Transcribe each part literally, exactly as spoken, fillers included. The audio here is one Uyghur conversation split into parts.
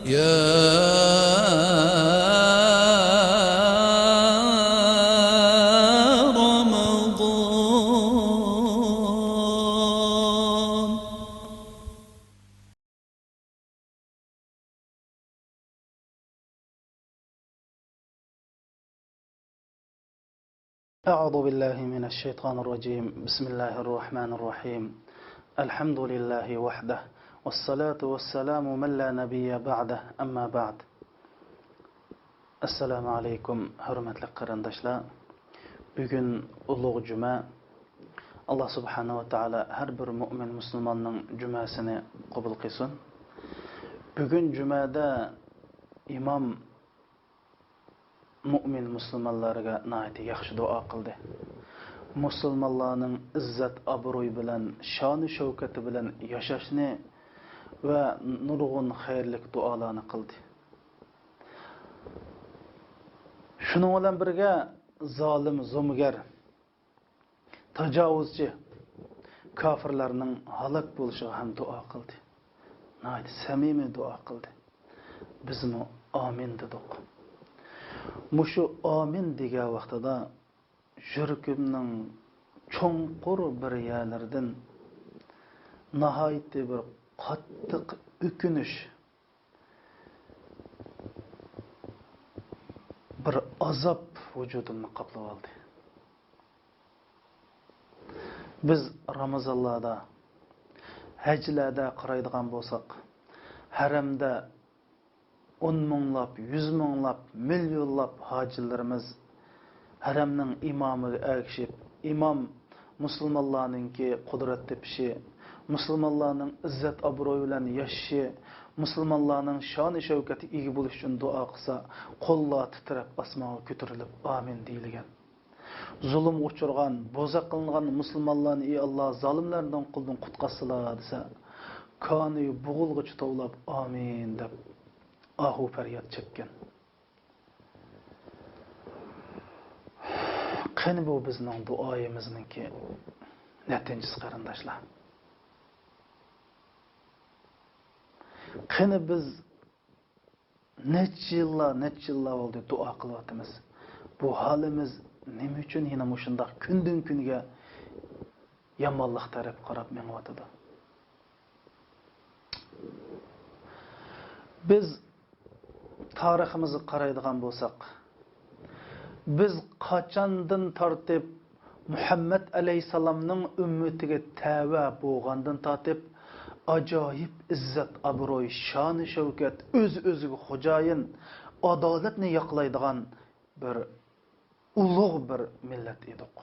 يا رمضان. أعوذ بالله من الشيطان الرجيم. بسم الله الرحمن الرحيم. الحمد لله وحده، والصلاة والسلام من لا نبي بعده، أما بعد. ئەسسالامۇ ئەلەيكۇم، ھۆرمەتلىك قېرىنداشلار. بۈگۈن ئۇلۇغ جۈمە. ئاللا سۇبھانەھۇ ۋە تائالا ھەر بىر مۇئمىن مۇسۇلماننىڭ جۈمەسىنى قوبۇل قىلسۇن. بۈگۈن جۈمەدە ئىمام مۇئمىن مۇسۇلمانلارغا ناھايىتى ياخشى دۇئا قىلدى. مۇسۇلمانلارنىڭ ئىززەت-ئابرۇيى بىلەن، شانۇ-شەۋكىتى بىلەن ياشاشنى ۋە نۇرغۇن خەيرلىك دۇئالارنى قىلدى. شۇنىڭ بىلەن بىرگە، زالىم، زومىگەر، تاجاۋۇزچى كاپىرلارنىڭ ھالاك بولۇشىغا ھەم دۇئا قىلدى. ناھايىتى سەمىمىي دۇئا قىلدى. بىزمۇ ئامىن دېدۇق. مۇشۇ ئامىن دېگەن ۋاقتىدا يۈرىكىمنىڭ چوڭقۇر بىر يەرلىرىدىن ناھايىتى بىر قاتتىق ئۆكۈنۈش، بىر ئازاب ۋۇجۇدۇمنى قاپلىۋالدى. بىز رامىزانلاردا، ھەجلەردە قارايدىغان بولساق، ھەرەمدە ئون مىڭلاپ، يۈز مىڭلاپ، مىليونلاپ ھاجىلىرىمىز ھەرەمنىڭ ئىمامىغا ئەگىشىپ، ئىمام مۇسۇلمانلارنىڭكى قۇدرەت تېپىشى، مۇسۇلمانلارنىڭ ئىززەت-ئابرۇيى بىلەن ياشىشى، مۇسۇلمانلارنىڭ شانى-شەۋكەتكە ئىگە بولۇشى ئۈچۈن دۇئا قىلسا، قوللار تىترەپ ئاسمانغا كۆتۈرۈلۈپ، ئامىن دېيىلگەن. زۇلۇمغا ئۇچرىغان، بوزەك قىلىنغان مۇسۇلمانلارنى، ئى ئاللا، زالىملارنىڭ قولىدىن قۇتقارسىلا دېسە، كانىيى بوغۇلغۇچە توۋلاپ، ئامىن دەپ ئاھۇ پەرياد چەككەن. قېنى بۇ بىزنىڭ دۇئايىمىزنىڭكى نەتىجىسى، قېرىنداشلار؟ قېنى بىز نەچچە يىللار، نەچچە يىللار بولدى دۇئا قىلىۋاتىمىز. بۇ ھالىمىز نېمە ئۈچۈن يەنە مۇشۇنداق كۈندىن-كۈنگە يامانلىق تەرەپكە قاراپ مېڭىۋاتىدۇ؟ بىز تارىخىمىزغا قارايدىغان بولساق، بىز قاچاندىن تارتىپ مۇھەممەد ئەلەيھىسسالامنىڭ ئۈممىتىگە تەۋە بولغاندىن تارتىپ، ئاجايىپ ئىززەت-ئابرۇي، شانى-شەۋكەت، ئۆز-ئۆزىگە خوجايىن، ئادالەتنى ياقلايدىغان بىر ئۇلۇغ بىر مىللەت ئىدۇق.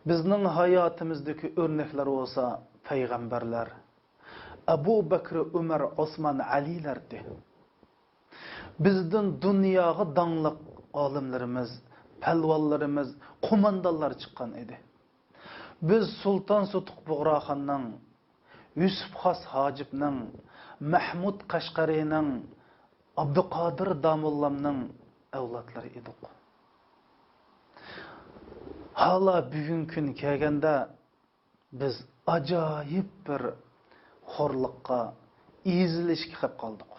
بىزنىڭ ھاياتىمىزدىكى ئۆرنەكلەر بولسا پەيغەمبەرلەر، ئەبۇ بەكرى، ئۆمەر، ئوسمان، ئەلىلەردى. بىزدىن دۇنياغا داڭلىق ئالىملىرىمىز، پەلۋانلىرىمىز، قوماندانلار چىققان ئىدى. بىز سۇلتان سۇتۇق بۇغراخاننىڭ، يۈسۈپ خاس ھاجىپنىڭ، مەھمۇد قەشقەرىنىڭ، ئابدۇقادىر داموللامنىڭ ئەۋلادلىرى ئىدۇق. ھالا بۈگۈنكى كۈن كەلگەندە، بىز ئاجايىپ بىر خورلۇققا، ئېزىلىشكە قېلىپ قالدۇق.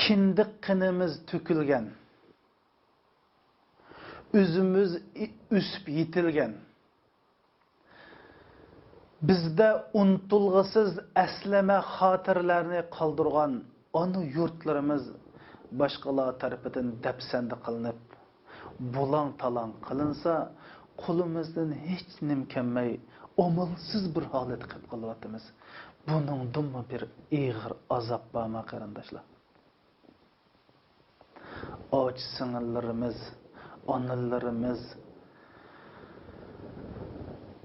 كىندىك قېنىمىز تۆكۈلگەن، ئۆزىمىز ئۆسۈپ يېتىلگەن، بىزدە ئۇنتۇلغۇسىز ئەسلىمە خاتىرىلەرنى قالدۇرغان ئانا يۇرتلىرىمىز باشقىلار تەرىپىدىن دەپسەندە قىلىنىپ، بۇلاڭ-تالاڭ قىلىنسا، قولىمىزدىن ھېچنېمە كەلمەي، ئامالسىز بىر ھالەتكە قېلىپ قېلىۋاتىمىز. بۇنىڭدىنمۇ بىر ئېغىر ئازاب بارمۇ، قېرىنداشلار؟ ئاچا سىڭىللىرىمىز، ئانىلىرىمىز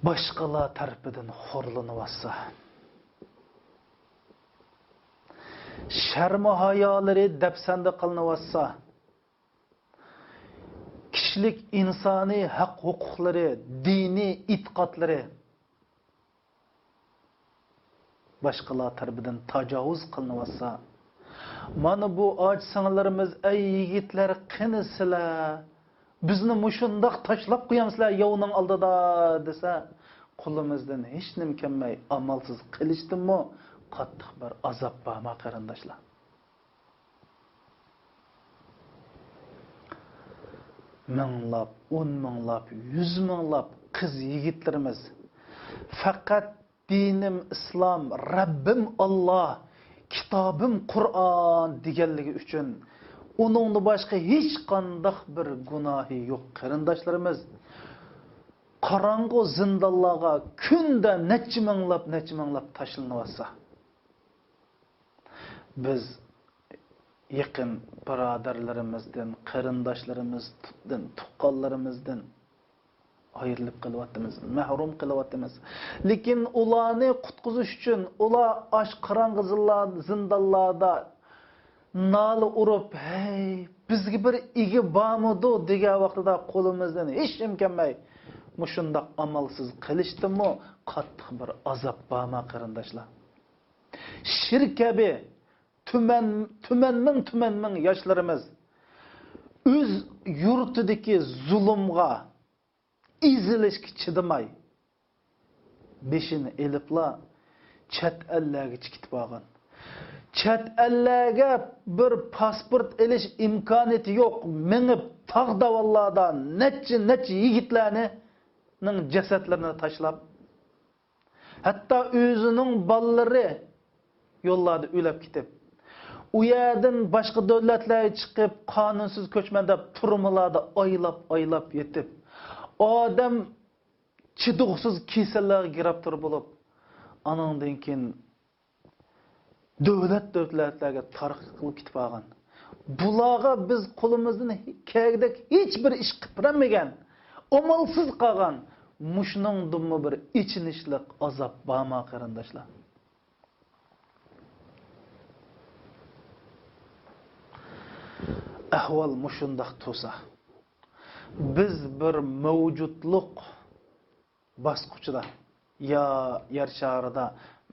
باشقىلار تەرىپىدىن خورلىنىۋاتسا، شەرمۇ ھايالىرى دەپسەندە قىلىنىۋاتسا، كىشىلىك ئىنسانىي ھەق-ھوقۇقلىرى، دىنىي ئېتىقادلىرى باشقىلار تەرىپىدىن تاجاۋۇز قىلىنىۋاتسا، مانا بۇ ئاچا سىڭىللىرىمىز، ئەي يىگىتلەر، قېنى سىلەر؟ بىزنى مۇشۇنداق تاشلاپ قويامسىلەر ياۋنىڭ ئالدىدا دېسە، قولىمىزدىن ھېچنېمە كەلمەي، ئامالسىز قېلىشتىنمۇ قاتتىق بىر ئازاب بارما، قېرىنداشلار؟ مىڭلاپ، ئون مىڭلاپ، يۈز مىڭلاپ قىز يىگىتلىرىمىز فەقەت دىنىم ئىسلام، رەببىم ئاللا، كىتابىم قۇرئان دېگەنلىكى ئۈچۈن ئۇنىڭدىن باشقا ھېچقانداق بىر گۇناھى يوق قېرىنداشلىرىمىز قاراڭغۇ زىندانلارغا كۈندە نەچچە مىڭلاپ، نەچچە مىڭلاپ تاشلىنىۋاتسا، بىز يېقىن بۇرادەرلىرىمىزدىن، قېرىنداشلىرىمىزدىن، تۇغقانلىرىمىزدىن ئايرىلىپ قېلىۋاتىمىز، مەھرۇم قېلىۋاتىمىز. لېكىن ئۇلارنى قۇتقۇزۇش ئۈچۈن، ئۇلار ئاش قاراڭغۇ زىللا-، زىندانلاردا نالە ئۇرۇپ، «ھەي، بىزگە بىر ئىگە بارمىدۇ؟» دېگەن ۋاقتىدا قولىمىزدىن ھېچنېمە كەلمەي، مۇشۇنداق ئامالسىز قېلىشتىنمۇ قاتتىق بىر ئازاب بارما، قېرىنداشلار؟ شىر كەبى تۈمەن، تۈمەن مىڭ، تۈمەن مىڭ ياشلىرىمىز ئۆز يۇرتىدىكى زۇلۇمغا، ئېزىلىشكە چىدىماي، بېشىنى ئېلىپلا چەت ئەللەرگىچە كېتىپ بارغان. چەت ئەللەرگە بىر پاسپورت ئېلىش ئىمكانىيىتى يوق، مېڭىپ تاغ داۋانلاردا نەچچە، نەچچە يىگىتلەرنىڭ جەسەتلىرىنى تاشلاپ، ھەتتا ئۆزىنىڭ بالىلىرى يوللاردا ئۆلۈپ كېتىپ، ئۇ يەردىن باشقا دۆلەتلەرگە چىقىپ، قانۇنسىز كۆچمەن دەپ تۈرمىلاردا ئايلاپ-ئايلاپ يېتىپ، ئادەم چىدىغۇسىز كېسەللەرگە گىرىپتار بولۇپ، ئانىڭدىن كېيىن دۆلەت-دۆلەتلەرگە تارقىتىلىپ كېتىپ قالغان. بۇلارغا بىز قولىمىزدىن كەلگۈدەك ھېچ بىر ئىش قىلىپ بېرەلمىگەن، ئامالسىز قالغان. مۇشۇنىڭدىنمۇ بىر ئېچىنىشلىق ئازاب بارما، قېرىنداشلار؟ ئەھۋال مۇشۇنداق تۇرسا، بىز بىر مەۋجۇتلۇق باسقۇچىدا، يا يەر شارىدا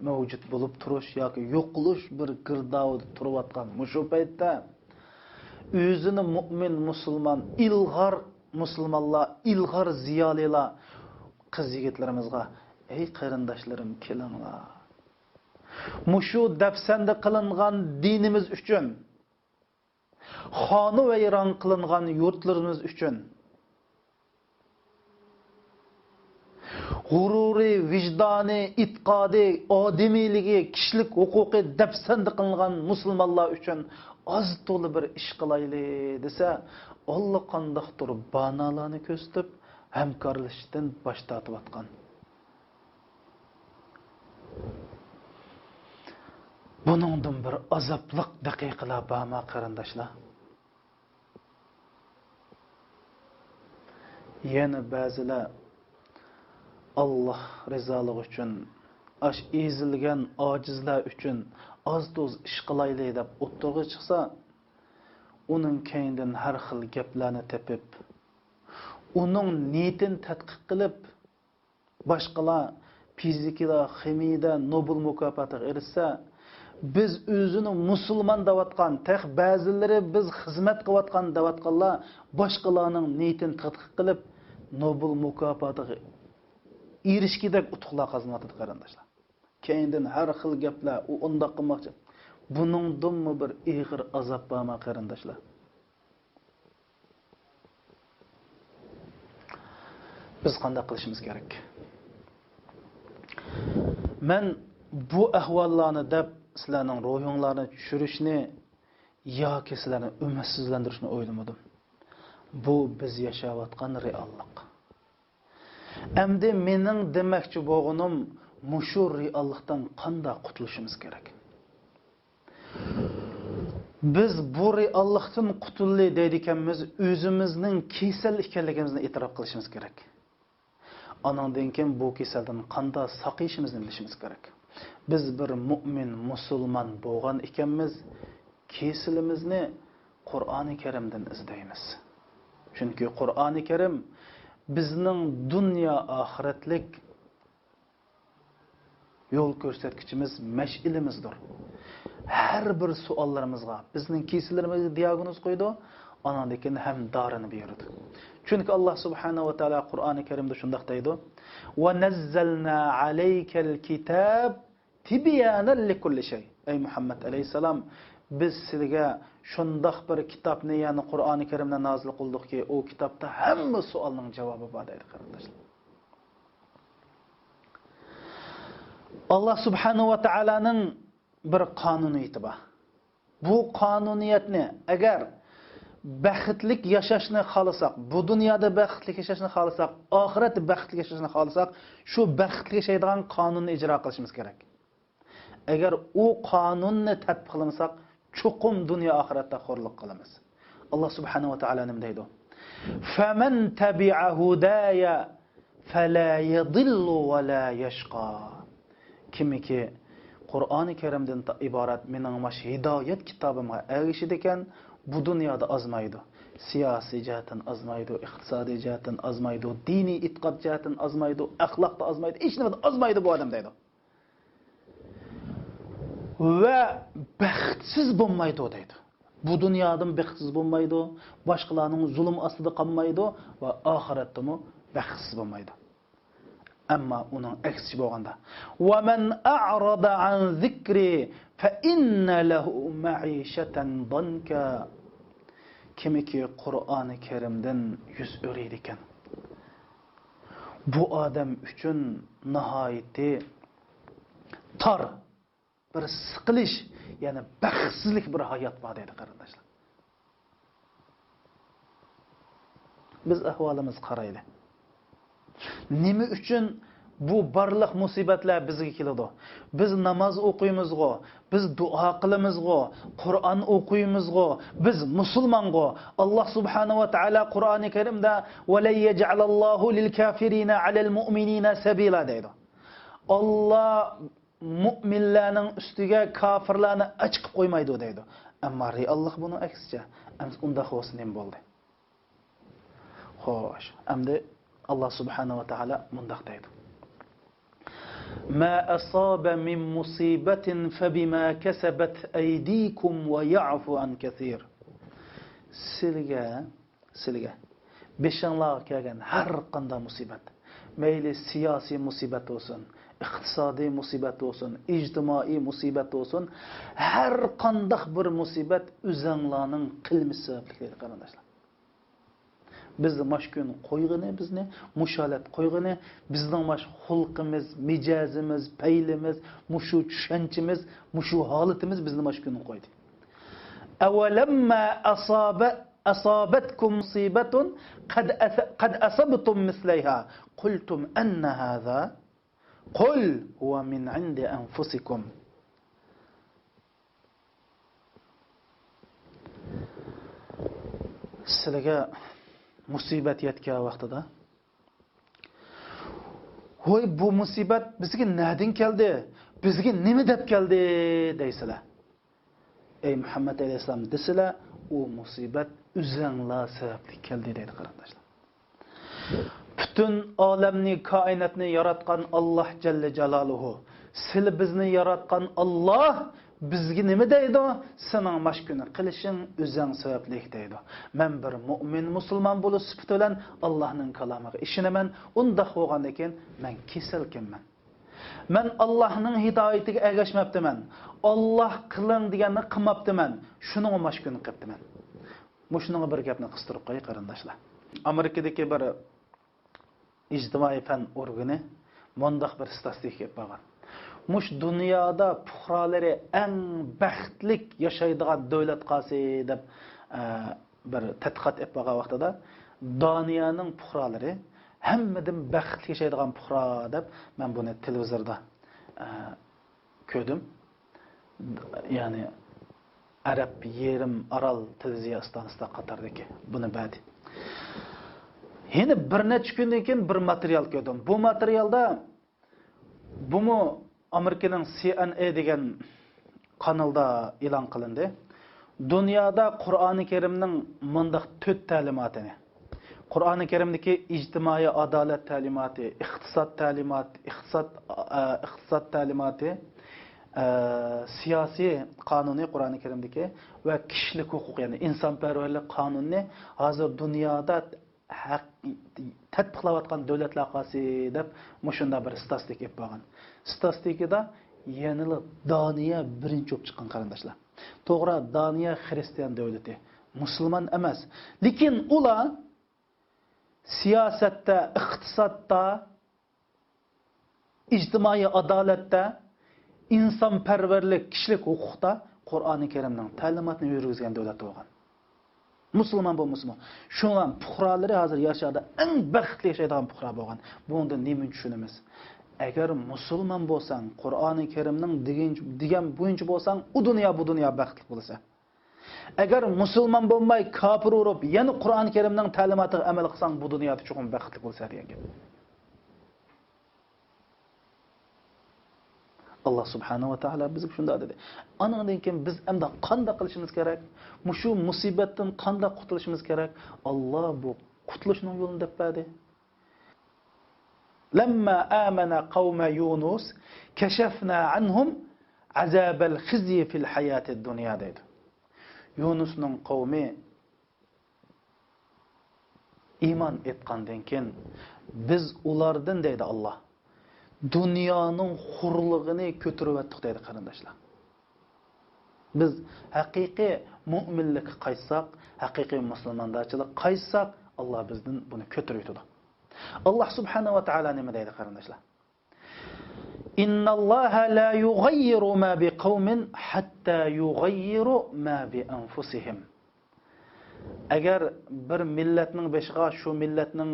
مەۋجۇت بولۇپ تۇرۇش ياكى يوقىلىش بىر گىردابىدا تۇرۇۋاتقان مۇشۇ پەيتتە، ئۆزىنى مۇئمىن مۇسۇلمان، ئىلغار مۇسۇلمانلار، ئىلغار زىيالىيلار قىز-يىگىتلىرىمىزغا، «ئەي قېرىنداشلىرىم، كېلىڭلار! مۇشۇ دەپسەندە قىلىنغان دىنىمىز ئۈچۈن، خانۇ ۋەيران قىلىنغان يۇرتلىرىمىز ئۈچۈن، غۇرۇرى، ۋىجدانى، ئېتىقادى، ئادىمىيلىكى، كىشىلىك ھوقۇقى دەپسەندە قىلىنغان مۇسۇلمانلار ئۈچۈن ئاز-تولا بىر ئىش قىلايلى» دېسە، ئاللىقانداقتۇر باھانىلەرنى كۆرسىتىپ، ھەمكارلىشىشتىن باش تارتىۋاتقان. بۇنىڭدىن بىر ئازابلىق دەقىقىلەر بارما، قېرىنداشلار؟ يەنە بەزىلەر ئاللا رىزالىقى ئۈچۈن، ئاش ئېزىلگەن ئاجىزلار ئۈچۈن ئاز-توز ئىش قىلايلى دەپ ئوتتۇرىغا چىقسا، ئۇنىڭ كەينىدىن ھەر خىل گەپلەرنى تېپىپ، ئۇنىڭ نىيىتىنى تەتقىق قىلىپ، باشقىلار فىزىكىدا، خىمىيىدە نوبېل مۇكاپاتىغا ئېرىشسە، بىز ئۆزىنى مۇسۇلمان دەۋاتقان، تېخى بەزىلىرى بىز خىزمەت قىلىۋاتقان دەۋاتقانلار باشقىلارنىڭ نىيىتىنى تەتقىق قىلىپ، نوبېل مۇكاپاتىغا ئېرىشكۈدەك ئۇتۇقلار قازىنىۋاتىدۇ، قېرىنداشلار. كەينىدىن ھەر خىل گەپلەر، ئۇ ئۇنداق قىلماقچى. بۇنىڭدىنمۇ بىر ئېغىر ئازاب بارما، قېرىنداشلار؟ بىز قانداق قىلىشىمىز كېرەك؟ مەن بۇ ئەھۋاللارنى دەپ سىلەرنىڭ روھىڭلارنى چۈشۈرۈشنى ياكى سىلەرنى ئۈمىدسىزلەندۈرۈشنى ئويلىمىدىم. بۇ بىز ياشاۋاتقان رېئاللىق. ئەمدى مېنىڭ دېمەكچى بولغىنىم، مۇشۇ رېئاللىقتىن قانداق قۇتۇلۇشىمىز كېرەك؟ بىز بۇ رېئاللىقتىن قۇتۇلدى دەيدىكەنمىز، ئۆزىمىزنىڭ كېسەل ئىكەنلىكىمىزنى ئېتىراپ قىلىشىمىز كېرەك. ئانىڭدىن كېيىن بۇ كېسەلدىن قانداق ساقىيىشىمىزنى بىلىشىمىز كېرەك. بىز بىر مۇئمىن مۇسۇلمان بولغان ئىكەنمىز، كېسىلىمىزنى قۇرئانى كەرىمدىن ئىزدەيمىز. چۈنكى قۇرئانى كەرىم بىزنىڭ دۇنيا ئاخىرەتلىك يول كۆرسەتكۈچىمىز، مەشئىلىمىزدۇر. ھەر بىر سوئاللىرىمىزغا، بىزنىڭ كېسىللىرىمىزگە دىياگنوز قويىدۇ، ئاناندىن كېيىن ھەم دارىنى بېرىدۇ. چۈنكى ئاللا سۇبھانەھۇ ۋە تائالا قۇرئانى كەرىمدە شۇنداق دەيدۇ: «ونزلنا عليك الكتاب تبيانا لكل شيء. ئەي مۇھەممەد ئەلەيھىسسالام، بىز سىلىگە شۇنداق بىر كىتابنى، يەنى قۇرئانى كەرىمنى نازىل قىلدۇقكى، ئۇ كىتابتا ھەممە سوئالنىڭ جاۋابى بار دەيدۇ، قېرىنداشلار. ئاللا سۇبھانەھۇ ۋە تائالانىڭ بىر قانۇنىيىتى بار. بۇ قانۇنىيەتنى ئەگەر بەختلىك ياشاشنى خالىساق، بۇ دۇنيادا بەختلىك ياشاشنى خالىساق، ئاخىرەتتە بەختلىك ياشاشنى خالىساق، شۇ بەختلىك ياشايدىغان قانۇننى ئىجرا قىلىشىمىز كېرەك. ئەگەر ئۇ قانۇننى تەتبىقلىمىساق، چوقۇم دۇنيا ئاخىرەتتە خورلۇق قىلىمىز. ئاللا سۇبھانەھۇ ۋە تائالا نېمە دەيدۇ؟ فمن تبع هداي فلا يضل ولا يشقى. كىمكى قۇرئانى كەرىمدىن تا-، ئىبارەت مېنىڭ ماش ھىدايەت كىتابىمغا ئەگىشىدىكەن، بۇ دۇنيادا ئازمايدۇ. سىياسىي جەھەتتىن ئازمايدۇ، ئىقتىسادىي جەھەتتىن ئازمايدۇ، دىنىي ئېتىقاد جەھەتتىن ئازمايدۇ، ئەخلاقتا ئازمايدۇ، ھېچنېمىدە ئازمايدۇ بۇ ئادەم دەيدۇ. ۋە بەختسىز بولمايدۇ دەيدۇ. بۇ دۇنيادىمۇ بەختسىز بولمايدۇ، باشقىلارنىڭ زۇلۇم ئاستىدا قالمايدۇ ۋە ئاخىرەتتىمۇ بەختسىز بولمايدۇ. ئەمما ئۇنىڭ ئەكسىچە بولغاندا، ومن أعرض عن ذكري فإن له معيشة ضنكا. كىمكى قۇرئانى كەرىمدىن يۈز ئۆرۈيدىكەن، بۇ ئادەم ئۈچۈن ناھايىتى تار، بىر سىقىلىش، يەنى بەختسىزلىك بىر ھايات بار دەيدۇ، قېرىنداشلار. بىز ئەھۋالىمىزغا قارايلى. نېمە ئۈچۈن بۇ بارلىق مۇسىبەتلەر بىزگە كېلىدۇ؟ بىز ناماز ئوقۇيمىزغۇ، بىز دۇئا قىلىمىزغۇ، قۇرئان ئوقۇيمىزغۇ، بىز مۇسۇلمانغۇ. ئاللا سۇبھانەھۇ ۋە تائالا قۇرئانى كەرىمدە، ولن يجعل الله للكافرين على المؤمنين سبيلا دەيدۇ. ئاللا مۇئمىنلارنىڭ ئۈستىگە كاپىرلارنى ئاچىقىپ قويمايدۇ دەيدۇ. ئەمما رېئاللىق بۇنىڭ ئەكسىچە. ئەمدى ئۇنداق بولسا نېمە بولدى؟ خوش، ئەمدى ئاللا سۇبھانەھۇ ۋە تائالا مۇنداق دەيدۇ: ما أصاب من مصيبة فبما كسبت أيديكم ويعفو عن كثير. سىلىگە سىلىگە، بېشىڭلارغا كەلگەن ھەر قانداق مۇسىبەت، مەيلى سىياسىي مۇسىبەت بولسۇن، ئىقتىسادىي مۇسىبەت بولسۇن، ئىجتىمائىي مۇسىبەت بولسۇن، ھەر قانداق بىر مۇسىبەت ئۆزەڭلارنىڭ قىلمىشى سەۋەبلىك دەيدۇ، قېرىنداشلار. بىزنى ماش كۈن قويغىنى، بىزنى مۇشۇ ھالەت قويغىنى، بىزنىڭ ماش خۇلقىمىز، مىجەزىمىز، پەيلىمىز، مۇشۇ چۈشەنچىمىز، مۇشۇ ھالىتىمىز بىزنى ماش كۈن قويدى. أولما أصاب أصابتكم مصيبة قد أث- قد أصبتم مثليها قلتم أنى هذا قل هو من عند أنفسكم. سىلىگە مۇسىبەت يەتكەن ۋاقتىدا، ھوي، بۇ مۇسىبەت بىزگە نەدىن كەلدى؟ بىزگە نېمە دەپ كەلدى؟ دەيسىلەر. ئەي مۇھەممەد ئەلەيھىسسالام، دېسىلە، ئۇ مۇسىبەت ئۆزەڭلار سەۋەبلىك كەلدى دەيدۇ، قېرىنداشلار. پۈتۈن ئالەمنى، كائىناتنى ياراتقان ئاللاھ جەللە جالالۇھۇ، سىلى بىزنى ياراتقان ئاللاھ بىزگە نېمە دەيدۇ؟ سېنىڭ ماش كۈنى قىلىشىڭ ئۆزەڭ سەۋەبلىك دەيدۇ. مەن بىر مۇئمىن مۇسۇلمان بولۇش سۈپىتى بىلەن ئاللاھنىڭ كالامىغا ئىشىنىمەن، ئۇنداق بولغاندىن كېيىن مەن كېسەلكەنمەن. مەن ئاللاھنىڭ ھىدايىتىگە ئەگەشمەپتىمەن. ئاللاھ قىلىڭ دېگەننى قىلماپتىمەن. شۇنىڭغا ماش كۈن قىپتىمەن. مۇشۇنىڭغا بىر گەپنى قىستۇرۇپ قوياي، قېرىنداشلار. ئامېرىكىدىكى بىر ئىجتىمائىي پەن ئورگىنى مۇنداق بىر ستاتىستىكا ئېلىپ بارغان. مۇشۇ دۇنيادا پۇقرالىرى ئەڭ بەختلىك ياشايدىغان دۆلەت قايسى دەپ، ئە، بىر تەتقىقات ئېلىپ بارغان ۋاقتىدا، دانىيەنىڭ پۇقرالىرى ھەممىدىن بەختلىك ياشايدىغان پۇقرا دەپ، مەن بۇنى تېلېۋىزوردا، ئە، كۆردۈم. يەنى ئەرەب يېرىم ئارال تېلېۋىزىيە ئىستانسىسىدا قاتاردىكى بۇنى بەردى. يەنە بىر نەچچە كۈندىن كېيىن بىر ماتېرىيال كۆردۈم. بۇ ماتېرىيالدا بۇمۇ ئامېرىكىنىڭ سى ئېن ئېن دېگەن قانالدا ئېلان قىلىندى. دۇنيادا قۇرئانى كەرىمنىڭ مۇنداق تۆت تەلىماتىنى، قۇرئانى كەرىمدىكى ئىجتىمائىي ئادالەت تەلىماتى، ئىقتىساد تەلىمات، ئىقتىساد، ئە، ئىقتىساد تەلىماتى، ئە، سىياسىي قانۇنى قۇرئانى كەرىمدىكى ۋە كىشىلىك ھوقۇق، يەنى ئىنسانپەرۋەرلىك قانۇنىنى ھازىر دۇنيادا ھەق-، تەتبىقلاۋاتقان دۆلەتلەر قايسى دەپ مۇشۇنداق بىر ستاتىستىكا ئېلىپ بارغان. ستاتىستىكىدا يەنىلا دانىيە بىرىنچى بولۇپ چىققان، قېرىنداشلار. توغرا، دانىيە خىرىستىيان دۆلىتى، مۇسۇلمان ئەمەس. لېكىن ئۇلار سىياسەتتە، ئىقتىسادتا، ئىجتىمائىي ئادالەتتە، ئىنسانپەرۋەرلىك، كىشىلىك ھوقۇقتا قۇرئانى كەرىمنىڭ تەلىماتىنى يۈرگۈزگەن دۆلەت بولغان. مۇسۇلمان بولمىسىمۇ. شۇڭا پۇقرالىرى ھازىر يەر شارىدا ئەڭ بەختلىك ياشايدىغان پۇقرا بولغان. بۇنىڭدىن نېمىنى چۈشىنىمىز؟ ئەگەر مۇسۇلمان بولساڭ، قۇرئانى كەرىمنىڭ دېگەن، دېگەن بويىچە بولساڭ، ئۇ دۇنيا، بۇ دۇنيا بەختلىك بولىسەن. ئەگەر مۇسۇلمان بولماي، كاپىر ئۇرۇپ، يەنە قۇرئانى كەرىمنىڭ تەلىماتىغا ئەمەل قىلساڭ، بۇ دۇنيادا چوقۇم بەختلىك بولىسەن دېگەن گەپ. ئاللا سۇبھانەھۇ ۋە تائالا بىزگە شۇنداق دېدى. ئانىڭدىن كېيىن بىز ئەمدى قانداق قىلىشىمىز كېرەك؟ مۇشۇ مۇسىبەتتىن قانداق قۇتۇلۇشىمىز كېرەك؟ ئاللا بۇ قۇتۇلۇشنىڭ يولىنى دەپ بەردى. لما آمن قوم يونس كشفنا عنهم عذاب الخزي في الحياة الدنيا دەيدۇ. يۇنۇسنىڭ قەۋمى ئىمان ئېيتقاندىن كېيىن، بىز ئۇلاردىن، دەيدۇ ئاللا، دۇنيانىڭ خورلۇقىنى كۆتۈرۈۋەتتۇق، دەيدۇ قېرىنداشلار. بىز ھەقىقىي مۆمىنلىككە قايتساق، ھەقىقىي مۇسۇلماندارچىلىققا قايتساق، ئاللا بىزدىن بۇنى كۆتۈرۈۋېتىدۇ. ئاللا سۇبھانەھۇ ۋە تائالا نېمە دەيدۇ قېرىنداشلار؟ إن الله لا يغير ما بقوم حتى يغيروا ما بأنفسهم. ئەگەر بىر مىللەتنىڭ بېشىغا شۇ مىللەتنىڭ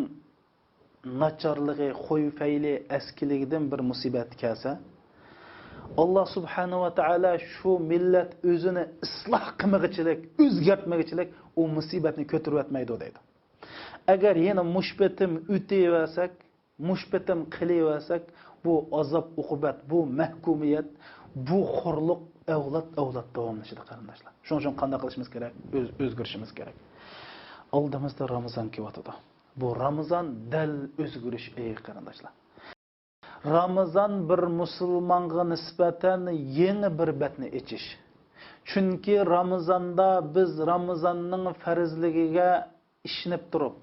ناچارلىقى، خۇي-پەيلى، ئەسكىلىكىدىن بىر مۇسىبەت كەلسە، ئاللا سۇبھانەھۇ ۋە تائالا شۇ مىللەت ئۆزىنى ئىسلاھ قىلمىغۇچىلىك، ئۆزگەرتمىگۈچىلىك ئۇ مۇسىبەتنى كۆتۈرۈۋەتمەيدۇ دەيدۇ. ئەگەر يەنە مۇشۇ پېتىم ئۆتۈۋەرسەك، مۇشۇ پېتىم قېلىۋەرسەك، بۇ ئازاب-ئوقۇبەت، بۇ مەھكۇمىيەت، بۇ خورلۇق ئەۋلاد-ئەۋلاد داۋاملىشىدۇ، قېرىنداشلار. شۇنىڭ ئۈچۈن قانداق قىلىشىمىز كېرەك؟ ئۆز-، ئۆزگىرىشىمىز كېرەك. ئالدىمىزدا رامىزان كېلىۋاتىدۇ. بۇ رامىزان دەل ئۆزگىرىش ئېيى، قېرىنداشلار. رامىزان بىر مۇسۇلمانغا نىسبەتەن يېڭى بىر بەتنى ئېچىش. چۈنكى رامىزاندا بىز رامىزاننىڭ پەرزلىكىگە ئىشىنىپ تۇرۇپ،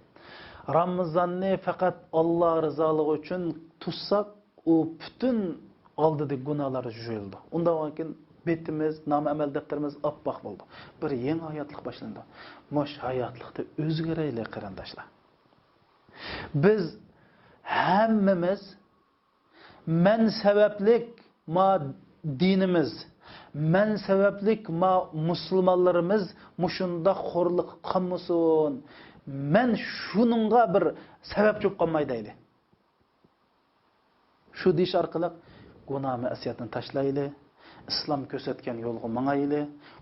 رامىزاننى پەقەت ئاللا رىزالىقى ئۈچۈن تۇتساق، ئۇ پۈتۈن ئالدىدىكى گۇناھلار يۇيۇلىدۇ. ئۇنداق بولغاندىكىن بېتىمىز، نامە ئەمەل دەپتىرىمىز ئاپئاق بولىدۇ. بىر يېڭى ھاياتلىق باشلىنىدۇ. مۇشۇ ھاياتلىقتا ئۆزگىرەيلى، قېرىنداشلار. بىز ھەممىمىز مەن سەۋەبلىك ما دىنىمىز، مەن سەۋەبلىك ما مۇسۇلمانلىرىمىز مۇشۇنداق خورلۇققا قالمىسۇن، مەن شۇنىڭغا بىر سەۋەبچى بولۇپ قالماي دەيلى. شۇ دېيىش ئارقىلىق گۇناھ مەسىيەتنى تاشلايلى، ئىسلام كۆرسەتكەن يولغا ماڭايلى،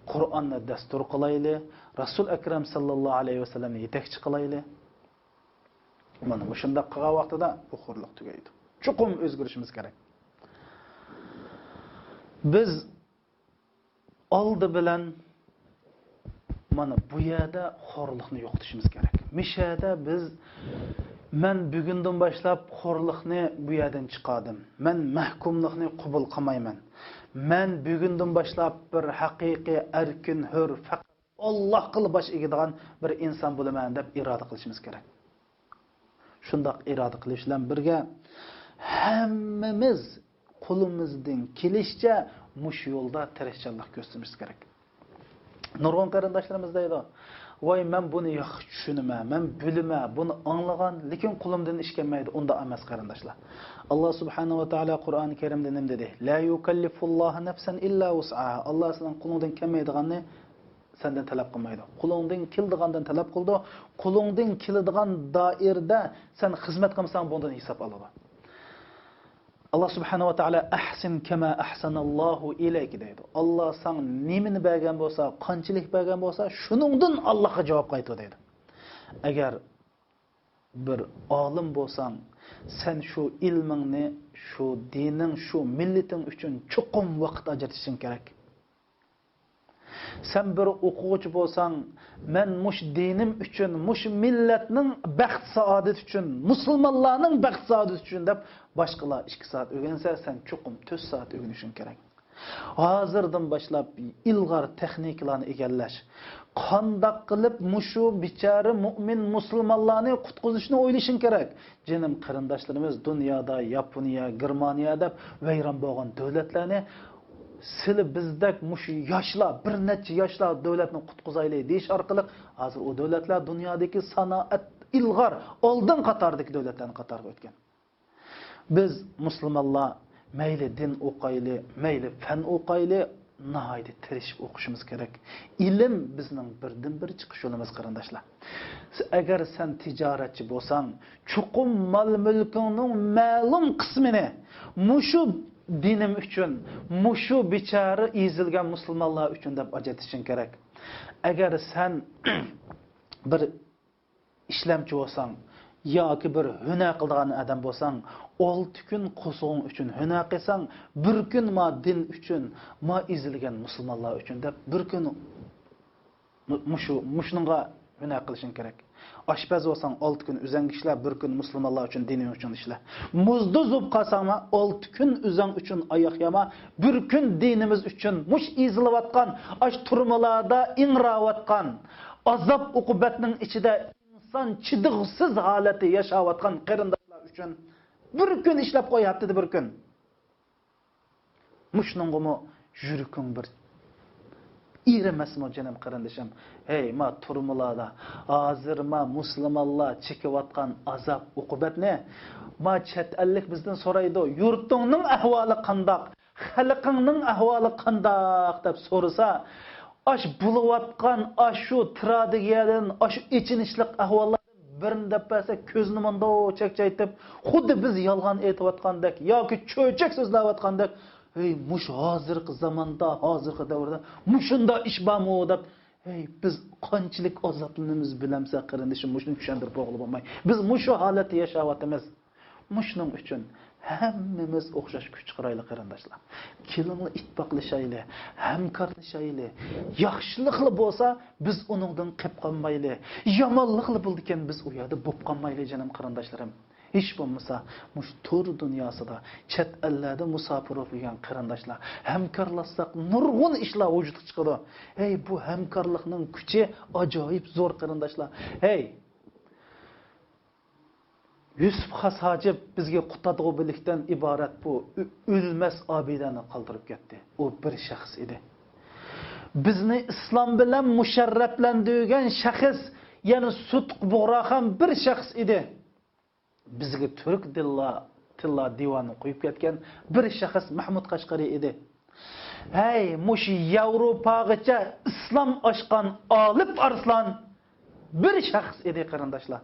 قۇرئاننى دەستۇر قىلايلى، رەسۇل ئەكرەم ساللاللاھۇ ئەلەيھى ۋەسەللەمنى يېتەكچى قىلايلى. مانا مۇشۇنداق قىلغان ۋاقتىدا بۇ خورلۇق تۈگەيدۇ. چوقۇم ئۆزگىرىشىمىز كېرەك. بىز ئالدى بىلەن مانا بۇ يەردە خورلۇقنى يوقىتىشىمىز كېرەك. مىشەدە بىز، مەن بۈگۈندىن باشلاپ خورلۇقنى بۇ يەردىن چىقاردىم. مەن مەھكۇملۇقنى قوبۇل قىلمايمەن. مەن بۈگۈندىن باشلاپ بىر ھەقىقىي ئەركىن، ھۆر، پەقەت ئاللاھقىلا باش ئېگىدىغان بىر ئىنسان بولىمەن دەپ ئىرادە قىلىشىمىز كېرەك. شۇنداق ئىرادە قىلىش بىلەن بىرگە، ھەممىمىز قولىمىزدىن كېلىشىچە مۇشۇ يولدا تىرىشچانلىق كۆرسىتىشىمىز كېرەك. نۇرغۇن قېرىنداشلىرىمىز دەيدۇ، ۋاي، مەن بۇنى ياخشى چۈشىنىمەن، مەن بىلىمەن، بۇنى ئاڭلىغان، لېكىن قولۇمدىن ئىش كەلمەيدۇ. ئۇنداق ئەمەس، قېرىنداشلار. ئاللا سۇبھانەھۇ ۋە تائالا قۇرئانى كەرىمدە نېمە دېدى؟ لا يۇكەللىفۇللاھۇ نەفسەن ئىللا ۋۇسئەھا. ئاللا سېنىڭ قولۇڭدىن كەلمەيدىغاننى سەندىن تەلەپ قىلمايدۇ. قولۇڭدىن كېلىدىغاندىن تەلەپ قىلىدۇ. قولۇڭدىن كېلىدىغان دائىرىدە سەن خىزمەت قىلمىساڭ، بۇندىن ھېساب ئالىدۇ. ئاللا سۇبھانەھۇ ۋە تائالا، ئەھسىن كەما ئەھسەنەللاھۇ ئىلەيك دەيدۇ. ئاللا ساڭا نېمىنى بەرگەن بولسا، قانچىلىك بەرگەن بولسا، شۇنىڭدىن ئاللاغا جاۋاب قايتۇر دەيدۇ. ئەگەر بىر ئالىم بولساڭ، سەن شۇ ئىلمىڭنى، شۇ دىنىڭ، شۇ مىللىتىڭ ئۈچۈن چوقۇم ۋاقىت ئاجرىتىشىڭ كېرەك. سەن بىر ئوقۇغۇچى بولساڭ، مەن مۇشۇ دىنىم ئۈچۈن، مۇشۇ مىللەتنىڭ بەخت-سائادىتى ئۈچۈن، مۇسۇلمانلارنىڭ بەخت-سائادىتى ئۈچۈن دەپ باشقىلار ئىككى سائەت ئۆگەنسە، سەن چوقۇم تۆت سائەت ئۆگىنىشىڭ كېرەك. ھازىردىن باشلاپ ئىلغار تېخنىكىلارنى ئىگىلەش. قانداق قىلىپ مۇشۇ بىچارە مۇئمىن مۇسۇلمانلارنى قۇتقۇزۇشنى ئويلىشىڭ كېرەك. جېنىم قېرىنداشلىرىمىز، دۇنيادا ياپونىيە، گېرمانىيە دەپ ۋەيران بولغان دۆلەتلەرنى سىلى بىزدەك مۇشۇ ياشلار، بىر نەچچە ياشلار دۆلەتنى قۇتقۇزايلى دېيىش ئارقىلىق ھازىر ئۇ دۆلەتلەر دۇنيادىكى سانائەت ئىلغار ئالدىن قاتاردىكى دۆلەتلەرنىڭ قاتارىغا ئۆتكەن. بىز مۇسۇلمانلار مەيلى دىن ئوقۇيلى، مەيلى پەن ئوقۇيلى، ناھايىتى تىرىشىپ ئوقۇشىمىز كېرەك. ئىلىم بىزنىڭ بىردىنبىر چىقىش يولىمىز، قېرىنداشلار. ئەگەر سەن تىجارەتچى بولساڭ، چوقۇم مال-مۈلكۈڭنىڭ مەلۇم قىسمىنى مۇشۇ دىنىم ئۈچۈن، مۇشۇ بىچارە ئېزىلگەن مۇسۇلمانلار ئۈچۈن دەپ ئاجرىتىشىڭ كېرەك. ئەگەر سەن بىر ئىشلەمچى بولساڭ ياكى بىر ھۈنەر قىلىدىغان ئادەم بولساڭ، ئالتە كۈن قورسىقىڭ ئۈچۈن ھۈنەر قىلساڭ، بىر كۈن ما دىن ئۈچۈن، ما ئېزىلگەن مۇسۇلمانلار ئۈچۈن دەپ بىر كۈن مۇ-، مۇشۇ، مۇشۇنىڭغا ھۈنەر قىلىشىڭ كېرەك. ئاشپەز بولساڭ ئالتە كۈن ئۆزەڭگە ئىشلە، بىر كۈن مۇسۇلمانلار ئۈچۈن، دىنىڭ ئۈچۈن ئىشلە. مۇزدا زۇپ قالساڭمۇ ئالتە كۈن ئۆزەڭ ئۈچۈن ئاياق ياما، بىر كۈن دىنىمىز ئۈچۈن، مۇش ئېزىلىۋاتقان، ئاش تۈرمىلاردا ئىڭراۋاتقان، ئازاب ئوقۇبەتنىڭ ئىچىدە ئىنسان چىدىغۇسىز ھالەتتە ياشاۋاتقان قېرىنداشلار ئۈچۈن بىر كۈن ئىشلەپ قوي، ھەپتىدە بىر كۈن. مۇشۇنىڭغىمۇ يۈرىكىڭ بىر ئېرىمەسمۇ، جېنىم قېرىندىشىم؟ ھەي، ما تۈرمىلاردا ھازىر ما مۇسۇلمانلار چېكىۋاتقان ئازاب ئوقۇبەتنى ما چەت ئەللىك بىزدىن سورايدۇ، يۇرتۇڭنىڭ ئەھۋالى قانداق؟ خەلقىڭنىڭ ئەھۋالى قانداق دەپ سورىسا، ئاش بولۇۋاتقان ئاشۇ تراگېدىيەدىن، ئاشۇ ئېچىنىشلىق ئەھۋاللاردىن بىرنى دەپ بەرسە، كۆزىنى مۇنداق چەكچەيتىپ، خۇددى بىز يالغان ئېيتىۋاتقاندەك ياكى چۆچەك سۆزلەۋاتقاندەك، ھەي، مۇشۇ ھازىرقى زاماندا، ھازىرقى دەۋردە مۇشۇنداق ئىش بارمۇ دەپ، ھەي، بىز قانچىلىك ئازابلىنىمىز بىلەمسەن، قېرىندىشىم، مۇشۇنى چۈشەندۈرۈپ بولغىلى بولماي. بىز مۇشۇ ھالەتتە ياشاۋاتىمىز. مۇشۇنىڭ ئۈچۈن ھەممىمىز ئوخشاش كۈچ چىقىرايلى، قېرىنداشلار. كېلىڭلار، ئىتتىپاقلىشايلى، ھەمكارلىشايلى. ياخشىلىقلا بولسا، بىز ئۇنىڭدىن قېپ قالمايلى. يامانلىقلا بولىدىكەن، بىز ئۇ يەردە بوپ قالمايلى، جېنىم قېرىنداشلىرىم. ھېچ بولمىسا، مۇشۇ تور دۇنياسىدا، چەت ئەللەردە مۇساپىر بولۇپ يۈرگەن قېرىنداشلار، ھەمكارلاشساق، نۇرغۇن ئىشلار ۋۇجۇدقا چىقىدۇ. ھەي، بۇ ھەمكارلىقنىڭ كۈچى ئاجايىپ زور، قېرىنداشلار. ھەي، يۈسۈپ خاس ھاجىپ بىزگە قۇتادغۇ بىلىكتىن ئىبارەت بۇ ئۆ-، ئۆلمەس ئابىدەنى قالدۇرۇپ كەتتى. ئۇ بىر شەخس ئىدى. بىزنى ئىسلام بىلەن مۇشەررەپلەندۈرگەن شەخس، يەنى سۇتۇق بۇغراخان بىر شەخس ئىدى. بىزگە تۈرك دىللا، تىللا دىۋانى قويۇپ كەتكەن بىر شەخس مەھمۇد قەشقىرى ئىدى. ھەي، مۇشۇ ياۋروپاغىچە ئىسلام ئاچقان ئالىپ ئارسلان بىر شەخس ئىدى، قېرىنداشلار.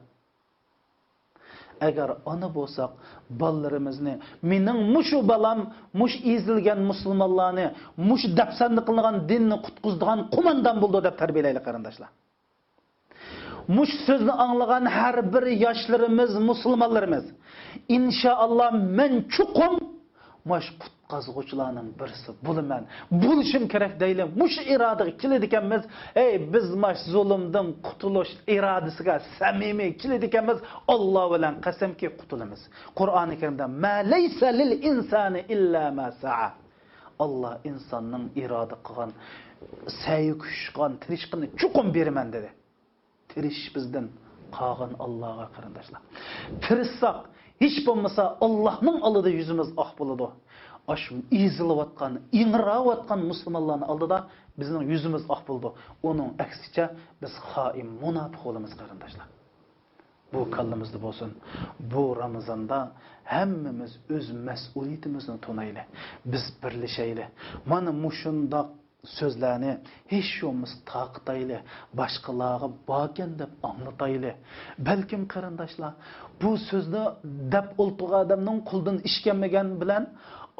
ئەگەر ئانا بولساق، بالىلىرىمىزنى، مېنىڭ مۇشۇ بالام مۇشۇ ئېزىلگەن مۇسۇلمانلارنى، مۇشۇ دەپسەندە قىلىنغان دىننى قۇتقۇزىدىغان قوماندان بولىدۇ دەپ تەربىيەلەيلى، قېرىنداشلار. مۇشۇ سۆزنى ئاڭلىغان ھەر بىر ياشلىرىمىز، مۇسۇلمانلىرىمىز، ئىنشائاللا، مەن چوقۇم مۇشۇ قۇتقۇزغۇچىلارنىڭ بىرسى بولىمەن، بولۇشۇم كېرەك دەيلى. مۇشۇ ئىرادىگە كېلىدىكەنمىز، ئەي، بىز ماش زۇلۇمدىن قۇتۇلۇش ئىرادىسىگە سەمىمىي كېلىدىكەنمىز، ئاللا بىلەن قەسەمكى، قۇتۇلىمىز. قۇرئانى كەرىمدە، ما لەيسە لىل ئىنسانى ئىللا ما سەئە. ئاللا ئىنساننىڭ ئىرادە قىلغان، سەي، كۈچ قىلغان، تىرىشقىنىنى چوقۇم بېرىمەن دېدى. تىرىشىش بىزدىن، قالغىنى ئاللاغا، قېرىنداشلار. تىرىشساق، ھېچ بولمىسا ئاللانىڭ ئالدىدا يۈزىمىز ئاق بولىدۇ. ئاشۇ ئېزىلىۋاتقان، ئىڭراۋاتقان مۇسۇلمانلارنىڭ ئالدىدا بىزنىڭ يۈزىمىز ئاق بولىدۇ. ئۇنىڭ ئەكسىچە بىز خائىن، مۇناپىق بولىمىز، قېرىنداشلار. بۇ كاللىمىزدا بولسۇن. بۇ رامىزاندا ھەممىمىز ئۆز مەسئۇلىيىتىمىزنى تونايلى. بىز بىرلىشەيلى. مانا مۇشۇنداق سۆزلەرنى ھېچ بولمىسا تارقىتايلى، باشقىلارغا باركەن دەپ ئاڭلىتايلى. بەلكىم قېرىنداشلار، بۇ سۆزنى دەپ ئولتۇرغان ئادەمنىڭ قولىدىن ئىش كەلمىگەن بىلەن،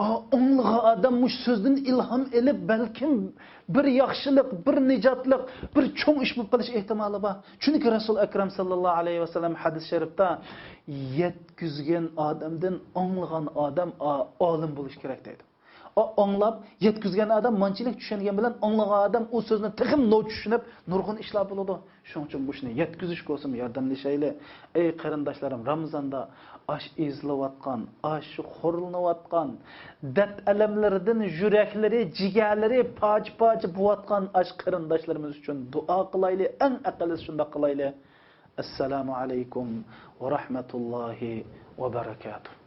ئا، ئاڭلىغان ئادەم مۇشۇ سۆزدىن ئىلھام ئېلىپ، بەلكىم بىر ياخشىلىق، بىر نىجاتلىق، بىر چوڭ ئىش بولۇپ قېلىش ئېھتىمالى بار. چۈنكى رەسۇل ئەكرەم ساللاللاھۇ ئەلەيھى ۋەسەللەم ھەدىس شەرىپتە، يەتكۈزگەن ئادەمدىن ئاڭلىغان ئادەم ئا-، ئالىم بولۇشى كېرەك دەيدۇ. ئا-، ئاڭلاپ يەتكۈزگەن ئادەم مانچىلىك چۈشەنگەن بىلەن ئاڭلىغان ئادەم ئۇ سۆزنى تېخىمۇ نو چۈشىنىپ نۇرغۇن ئىشلار بولىدۇ. شۇنىڭ ئۈچۈن مۇشۇنى يەتكۈزۈش كوسىمۇ ياردەملىشەيلى. ئەي قېرىنداشلىرىم، رامىزاندا ئاش ئېزىلىۋاتقان، ئاش خورلىنىۋاتقان، دەرد ئەلەملىرىدىن يۈرەكلىرى، جىگەرلىرى پارچە-پارچە بولۇۋاتقان ئاش قېرىنداشلىرىمىز ئۈچۈن دۇئا قىلايلى، ئەڭ ئەقەللىسى شۇنداق قىلايلى. ئەسسالامۇ ئەلەيكۇم ۋە رەھمەتۇللاھى ۋە بەرەكاتۇھ.